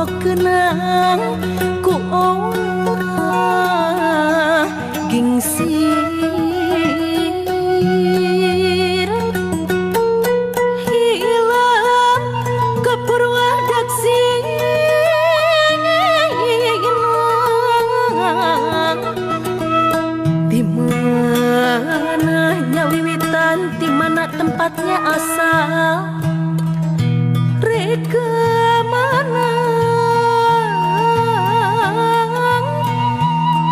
Sok kenang ku gingsir hilang ke Purwadaksina di mana nyawiwitan di mana tempatnya asal reka mana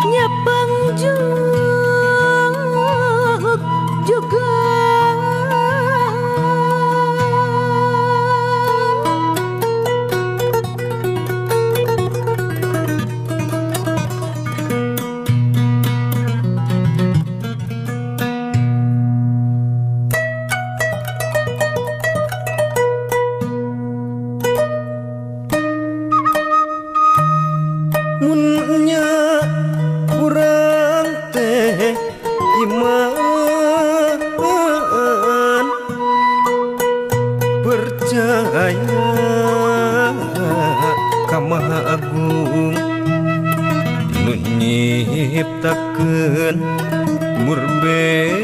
nyapang juga. Munnya kurang teh iman percaya ka Maha Agung nu nyiptakeun murbeng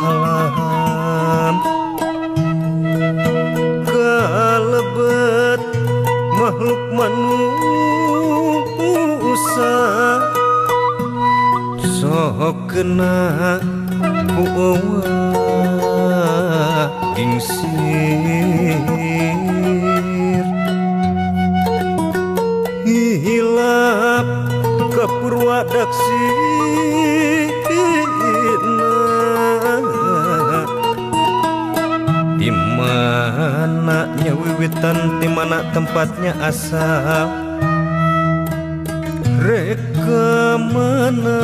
alam kalebet makhluk manusia sok kena ku gingsir hilap ke Purwadaksina di mana nyawiwitan di mana tempatnya asal reka mana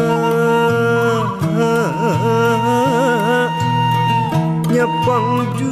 nyapang juga.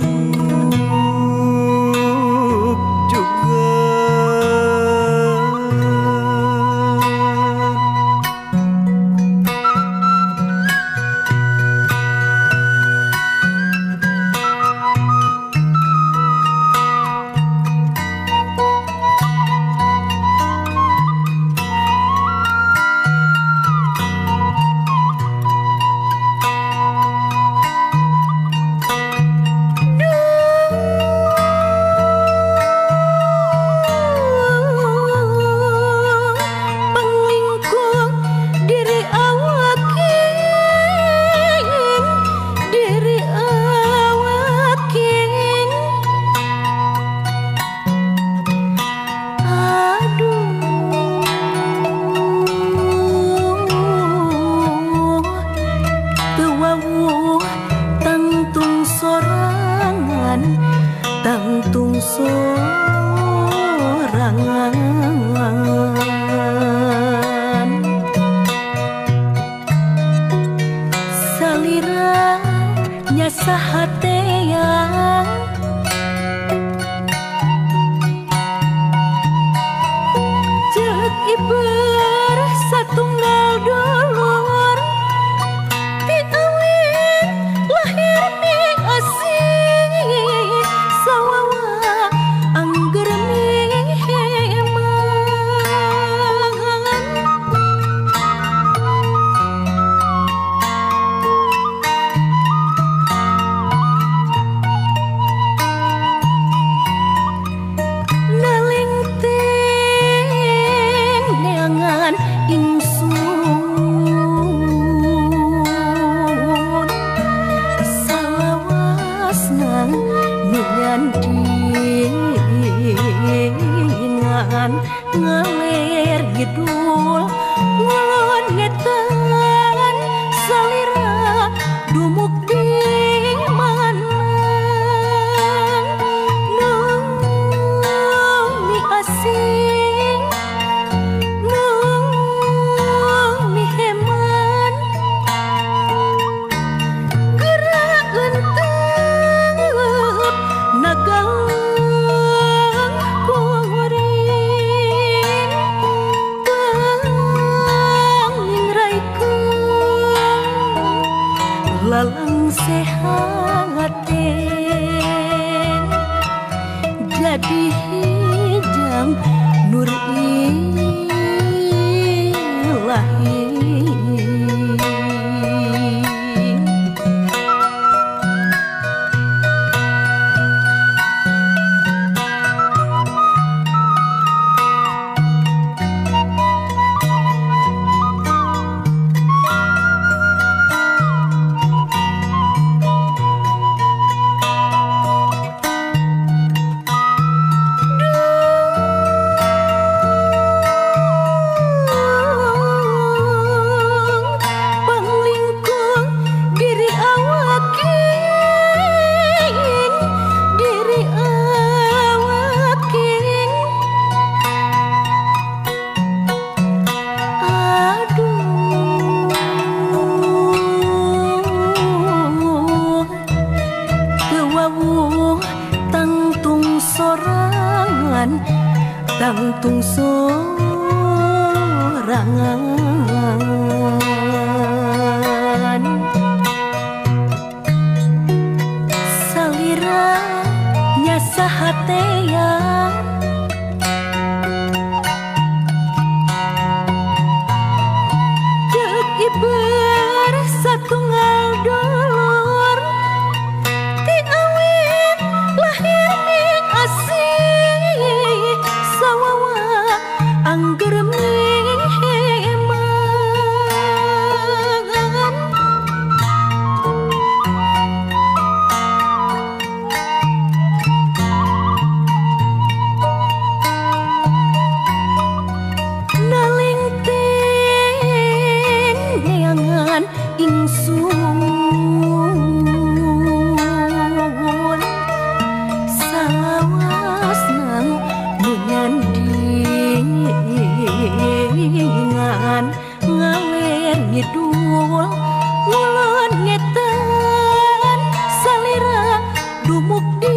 Tangtung sorangan salira nyasa hatean cek iber satunggal dulur ti awin lahir mi asing sawawa angger miheman nalingting neangan ingsun salawasna nu nyandingan ngaler ngidul ngulon ngetan salira dumuk di mana nu mi asing nu miheman gerak entep nagalang kuring. jadi hijam nur ilahi. Tangtung sorangan salira nyasa hatea ceuk iber satunggal dulur ti awit lahir ming asih sawawa angger miheman. Nalingting neangan ingsun salawasna nyandingan ngaler ngidul ngulon ngetan salira dumuk di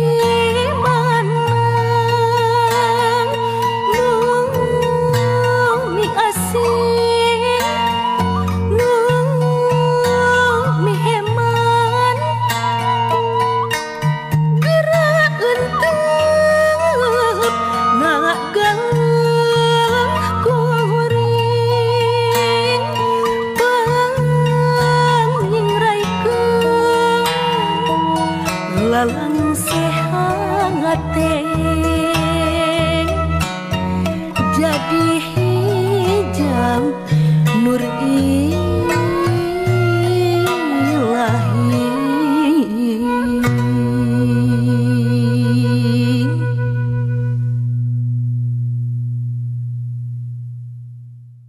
mana nung mi asih nung mi heman gerak enteup ngagel kuring pangingraikeun lalang sehangate jadi hijau nur ilahi.